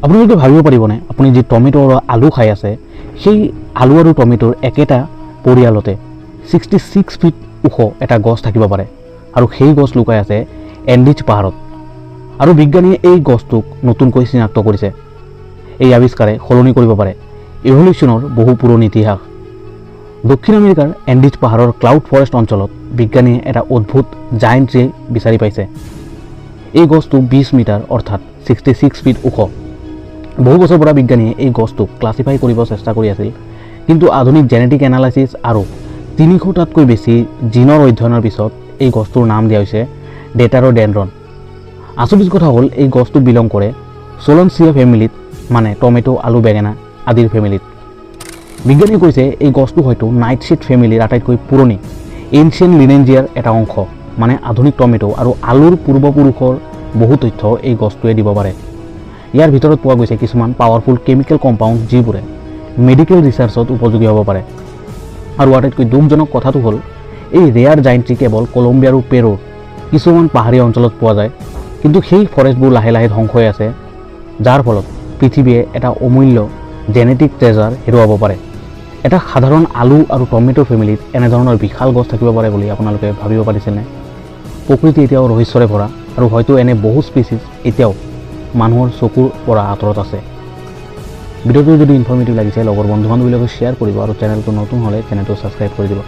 আপোনালোকে ভাবিব পাৰিবনে, আপুনি যি টমেট' আৰু আলু খাই আছে, সেই আলু আৰু টমেটোৰ একেটা পৰিয়ালতে 66 ফিট ওখ এটা গছ থাকিব পাৰে আৰু সেই গছ লুকাই আছে এণ্ডিজ পাহাৰত আৰু বিজ্ঞানীয়ে এই গছটোক নতুনকৈ চিনাক্ত কৰিছে। এই আৱিষ্কাৰে সলনি কৰিব পাৰে ইভলিউশ্যনৰ বহু পুৰণি ইতিহাস। দক্ষিণ আমেৰিকাৰ এণ্ডিজ পাহাৰৰ ক্লাউড ফৰেষ্ট অঞ্চলত বিজ্ঞানীয়ে এটা অদ্ভুত জাইণ্ট ট্ৰী বিচাৰি পাইছে। এই গছটো 20 মিটাৰ অৰ্থাৎ 66 ফিট ওখ। বহু বছৰৰ পৰা বিজ্ঞানীয়ে এই গছটোক ক্লাছিফাই কৰিব চেষ্টা কৰি আছিল, কিন্তু আধুনিক জেনেটিক এনালাইচিছ আৰু 300টাতকৈ বেছি জিনৰ অধ্যয়নৰ পিছত এই গছটোৰ নাম দিয়া হৈছে ডেটাৰ'ডেণ্ড্ৰন। আচৰিত কথা হ'ল, এই গছটো বিলং কৰে চোলানেচিয়া ফেমিলিত, মানে টমেট', আলু, বেঙেনা আদিৰ ফেমিলিত। বিজ্ঞানীয়ে কৈছে, এই গছটো হয়তো নাইটশ্বেড ফেমিলিৰ আটাইতকৈ পুৰণি এনচিয়েণ্ট লিনেজিয়াৰ এটা অংশ, মানে আধুনিক টমেট' আৰু আলুৰ পূৰ্বপুৰুষৰ বহু তথ্য এই গছটোৱে দিব পাৰে। ইয়াৰ ভিতৰত পোৱা গৈছে কিছুমান পাৱাৰফুল কেমিকেল কম্পাউণ্ড, যিবোৰে মেডিকেল ৰিচাৰ্চত উপযোগী হ'ব পাৰে। আৰু আটাইতকৈ দুখজনক কথাটো হ'ল, এই ৰেয়াৰ জাইণ্ট ট্ৰী কেৱল কলম্বিয়া আৰু পেৰুৰ কিছুমান পাহাৰীয়া অঞ্চলত পোৱা যায়। কিন্তু সেই ফৰেষ্টবোৰ লাহে লাহে ধ্বংস হৈ আছে, যাৰ ফলত পৃথিৱীয়ে এটা অমূল্য জেনেটিক ট্ৰেজাৰ হেৰুৱাব পাৰে। এটা সাধাৰণ আলু আৰু টমেটোৰ ফেমিলিত এনেধৰণৰ বিশাল গছ থাকিব পাৰে বুলি আপোনালোকে ভাবিব পাৰিছেনে? প্ৰকৃতি এতিয়াও ৰহস্যৰে ভৰা আৰু হয়তো এনে বহু স্পেচিছ এতিয়াও মানুহৰ চকুৰ পৰা আঁতৰত আছে। ভিডিঅ'টো যদি ইনফৰ্মেটিভ লাগিছে, লগৰ বন্ধু বান্ধৱীৰ লগত শ্বেয়াৰ কৰিব আৰু চেনেলটো নতুন হ'লে চেনেলটো ছাবস্ক্ৰাইব কৰি দিব।